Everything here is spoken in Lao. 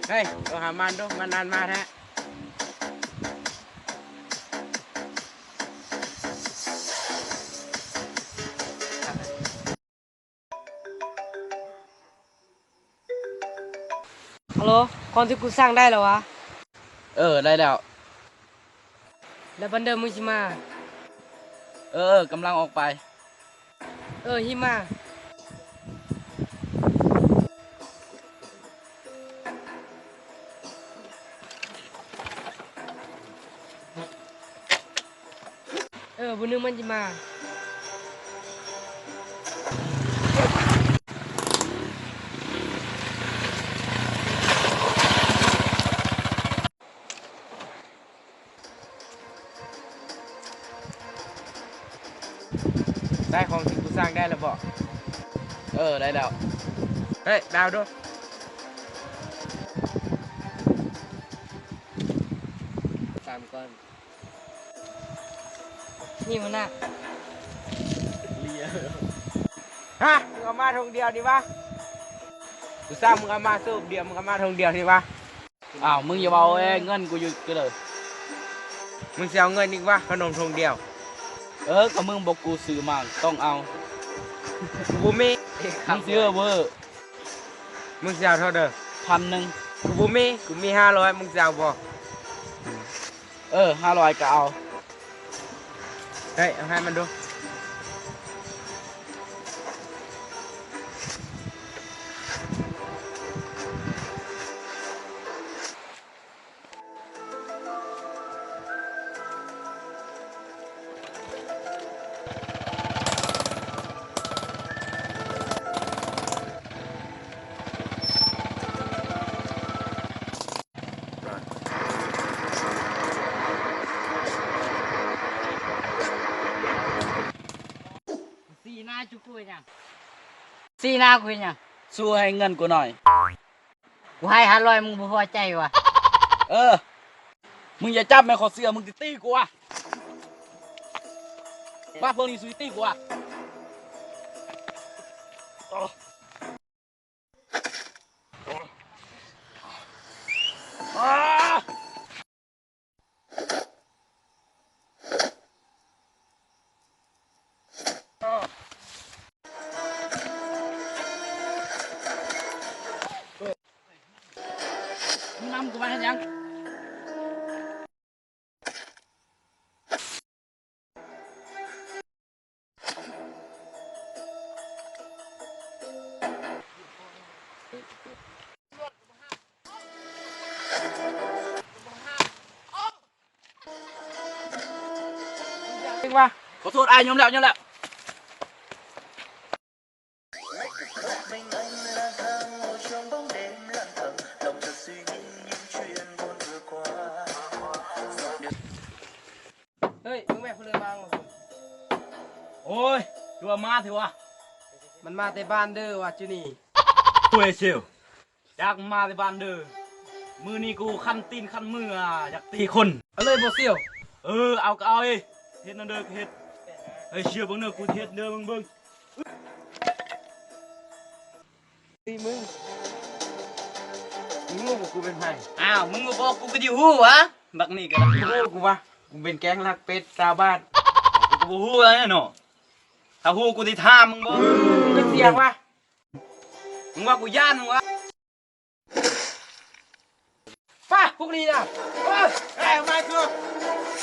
ເຮີ້ຍ ໂທຫາມັນດູ ມັນນານມາແທ້. ຮັລໂຫຼ ຂອງທີ່ກູສ້າງໄດ້ແລ້ວຫວາ? ເອີ ໄດ້ແລ້ວ. ແລ້ວບັນເດີມຶງຊິມາ? ເອີ ເອີ ກຳລັງອອກໄປ. ເອີ ຮີບມາ. ເອີ ບຸນໜຶ່ງມັນຊິມາ. ໄດ້ຂອງທີ່ກູສ້າງໄດ້ແລ້ວບໍ? ເອີ ໄດ້ແລ້ວ. ເຮີ້ຍ ດາວດູ. ຕາມກ່ອນ. ນີ້ຫົວໜ້າ. ຮະ ມຶງເອົາມາຖົງດຽວນີ້ຫວາ? ກູສ້າງມຶງເອົາມາສູບດຽວ ມຶງເອົາມາຖົງດຽວນີ້ຫວາ? ອ້າວ ມຶງຢ່າເວົ້າເອີຍ ເງິນກູຢູ່ກະເດີ. ມຶງຊິເອົາເງິນອີກຫວາ? ຂະໜົມຖົງດຽວ. ເອີ ກະມຶງບອກກູຊື້ມາ ຕ້ອງເອົາ. ກູບໍ່ມີ. ມຶງຊື້ເບີ. ມຶງຊິເອົາເທົ່າໃດ? ພັນໜຶ່ງ. ກູບໍ່ມີ ກູມີຫ້າຮ້ອຍ ມຶງຊິເອົາບໍ່? ເອີ ຫ້າຮ້ອຍກະເອົາ. ເຮີ້ຍ ເອົາໃຫ້ມັນດູ. ຊີ້ໜ້າຈຸກູເຮັດຫຍັງ? ຊີ້ໜ້າກູເຮັດຫຍັງ? ສູ້ໃຫ້ເງິນກູໜ້ອຍ. ກູໃຫ້ຫ້າຮ້ອຍ ມຶງບໍ່ພໍໃຈຫວາ? ເອີ ມຶງຢ່າຈັບແມ່ນ ຂໍເຊື່ອ ມຶງຊິຕີກູຫວາ? ມາ ພວກນີ້ ສູ້ຕີກູຫວາ? ມຶງນຳກູມາເຮັດຫຍັງ? ຂໍໂທດອ້າຍ ຍອມແລ້ວ ຍອມແລ້ວ. ເຮີ້ຍ ມຶງແມ່ນຜູ້ເລີມາງ. ໂອ້ຍ ຄືວ່າມາເທື່ອວະ. ມັນມາແຕ່ບ້ານເດີວ່າຈຸນີ້. ໂອ້ຍ ເຊວ ຈັກມາແຕ່ບ້ານເດີ. ມື້ນີ້ກູຄັນຕີນຄັນມື ຢາກຕີຄົນ. ເອົາເລີຍບໍ່ ເຊວ? ເອີ ເອົາກະເອົາເອີຍ. ເຮັດແນວເດີກະເຮັດ. ເຮີ້ຍ ເຊວ ເບິ່ງເດີ ກູເຮັດເດີ ມຶງເບິ່ງ. ຕິ ມຶງ ມຶງຮູ້ບໍ່ກູເປັນໃຜ? ອ້າວ ມຶງບໍ່ບອກກູກະຊິຮູ້ຫວາ? ບັກນີ້ກະ ຮູ້ກູຫວາ? ກູເປັນແກ້ງລັກເປັດຊາວບ້ານ. ກູກະບໍ່ຮູ້ແລ້ວເນາະ. ຖ້າຮູ້ກູຊິຖາມມຶງບໍ່? ມຶງເປັນຫຍັງຫວາ? ມຶງວ່າກູຢ້ານມຶງຫວາ? ປະ ພວກນີ້ນະ. ເອີຍ ເອີຍ ມາຄື.